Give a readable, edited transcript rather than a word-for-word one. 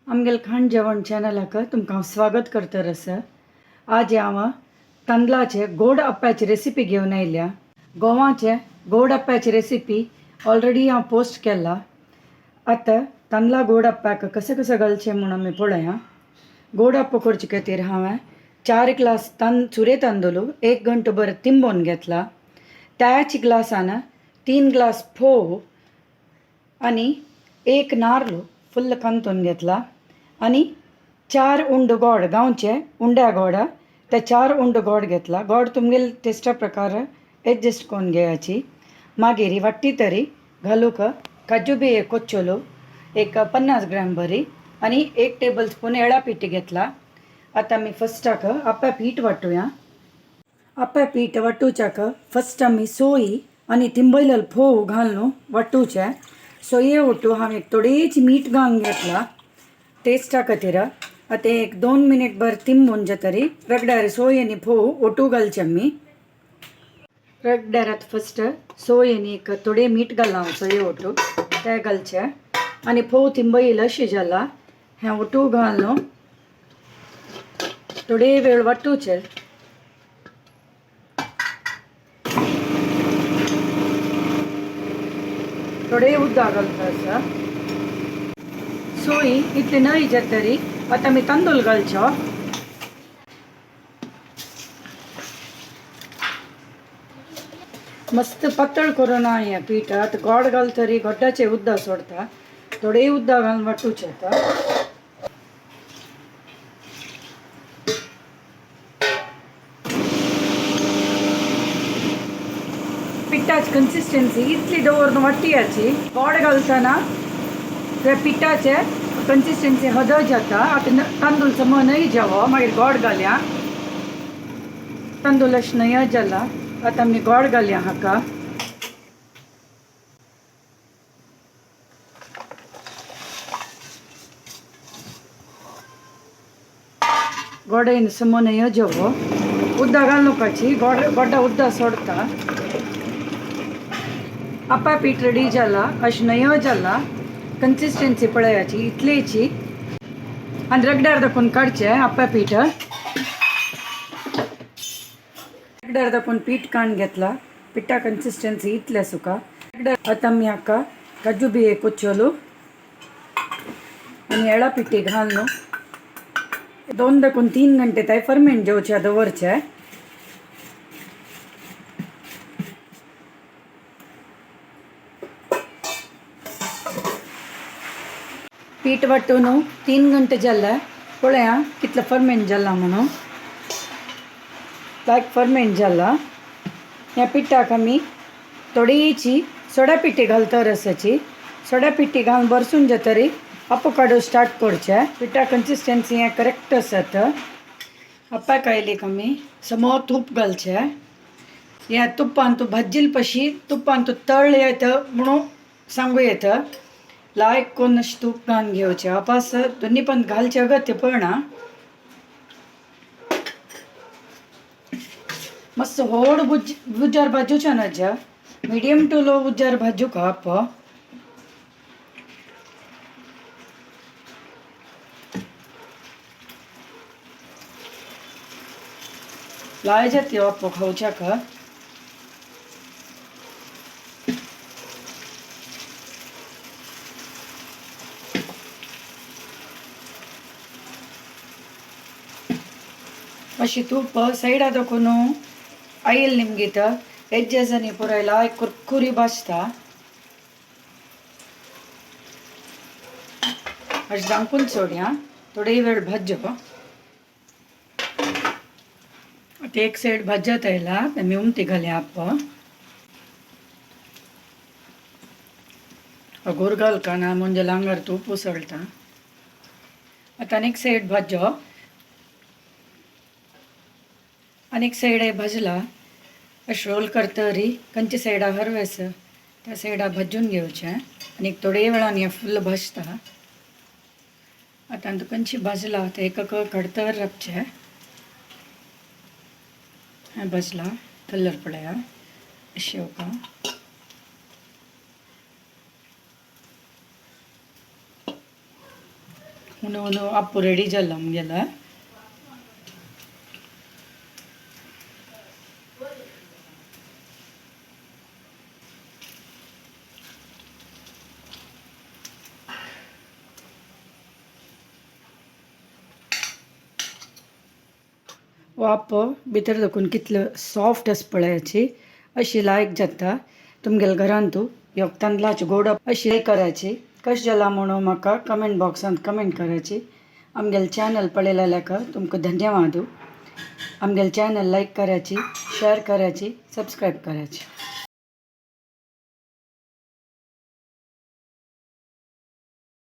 आमगेले खाण जेवण चॅनलाक तुमकां स्वागत करतर आसा. आज हांव तांदळाचे गोड अप्प्याची रेसिपी घेवन आयल्या. गोवाचे गोड अप्प्याची रेसिपी ऑलरेडी हांव पोस्ट केला. आतां तांदळा गोड अप्प्याक कशें कशें घालचें म्हूण आमी पळोवया. गोड अप्पो करचे खातीर हांवें 4 ग्लास चुरे तांदूळ 1 घंटो बरें तिंबोवन घेतला. त्याच ग्लासान 3 ग्लास फोव आनी 1 नारल फुल्ल कांतून घेतला आनी 4 उंड गोड गांवचे उंड्या गोड ते 4 उंड गोड घेतला. गोड तुमगेले टेस्टा प्रकार एडजस्ट करून घेयाची. मागीर वाट्टी तरी घालूंक काजू बी एक कोच्चोलो एक 50 ग्राम बरी आनी 1 टेबल स्पून एळा पीठ घेतला. आतां आमी फस्टाक आप्या पीठ वांटुया. आप्या पीठ वांटूच्याक फस्ट आमी सोय आनी तिंबयलेलो फोव घालून वांटूचे. सोये ओटू हांवें थोडेच मीठ घालून घेतला टेस्टा खातीर. आतां 1 2 मिनीट भर तिंबून जातरी रगड्यार सोय आनी फोव ओटू घालचे आमी. रगड्यार आतां फस्ट सोय आनी एक थोडें मीठ घाललां हांव सोये ओटू ते घालचे आनी फोव तिंबयले अशें जाला हें ओटू घालून थोडे वेळ वांटूचे. थोडे उदक घालता आसा. सोय इतली नवी जातरी आतां आमी तांदूळ घालचो. मस्त पातळ करून हें पीठ. आतां गोड घालतरी गोड्डाचें उदक सोडता. थोडे उदक घालून वांटूचें आतां. पिठाची कन्सिस्टन्सी इतली दवरून वांटयाची. गोड घालतना ते पिठाचे कन्सिस्टन्सी हदळ जाता. आतां तांदूळ समो न्हय जावो मागीर गोड घालया. तांदूळ अशें न्हय जाला. आतां आमी गोड घालया हाका. गोडेन समो न्हय जावो. उदक घालुकाची गोड गोड्डा उदक सोडता. आप्पा पीठ रेडी जाला अशें न्हय जाला. कन्सिस्टन्सी पळयाची इतलेची आनी रगड्यार दाखोवन काडचें आप्पा पीठ. रगड्यार दाखोवन पीठ काडून घेतला. पिठा कन्सिस्टन्सी इतले सुका. आतां आमी हाका काजू बी एक कोच्चोलो आनी एळा पिठी घालून 2 दाखोवन 3 घंटे ताय फर्मेंट जावचे दवरचे. पीठ वांटून 3 घंटे जाले. पळया कितलो फर्मेंट जाला म्हणून. लायक फर्मेंट जाला. ह्या पिठाक आमी थोडीची सोडा पिठी घालता रसाची. सोडा पिठी घालून बरसून जातरी आप्पो काडू स्टार्ट करचें. पिठा कन्सिस्टन्सी हें करेक्ट आसात. आप्पाक आयलीक आमी समो तूप घालचें. ह्या तुपान तूं भाजील पशी तुपान तूं तळ येता म्हणून सांगू येता. लायक कोन्न अशें तूप घालून घेवचें. आपास दोनी पण घालचें अगत्य पडना. मस्त व्हड उज्यार भाजूचें न्हय, मिडियम टू लो उज्यार भाजूंक आप्पो. लाय जाता आप्पो खावच्याक. अशी तूप सायडा दाखोवन आयल निमगीत एज्जेसांनी पुराय लायक कुरकुरी भाजता. अशें धांपून सोडया थोडे वेळ भाजो. आतां एक सायड भाजत आयला आमी उमती घालया आप्पो. अगोर घालकाना म्हणजे लांगर तूप उसळटा. आतां आनीक सायड भाजो. आनीक सायड भाजला अशें रोल करतरी खंयच्या सायडा हरवेस त्या सायडा भाजून घेवचें आनी थोडे वेळान हें फुल्ल भाजता. आतां खंयची भाजला तें एक काडतर रावचें. हें भाजला कलर पळया अशें येवपा. हुनो आप्पो रेडी जाला आमगेलो. हो आप्पो भितर दाखून कितलो सॉफ्ट आसा पळयाची. अशी लायक जाता तुमगेल्या घरांतू ह्यो तांदळाची गोड अशी करायची. कशें जाला म्हणून म्हाका कमेंट बॉक्सांत कमेंट करायची. आमगेले चॅनल पळयलेल्याक तुमकां धन्यवाद. आमगेले चॅनल लायक करायची, शेअर करायची, सबस्क्रायब करायची.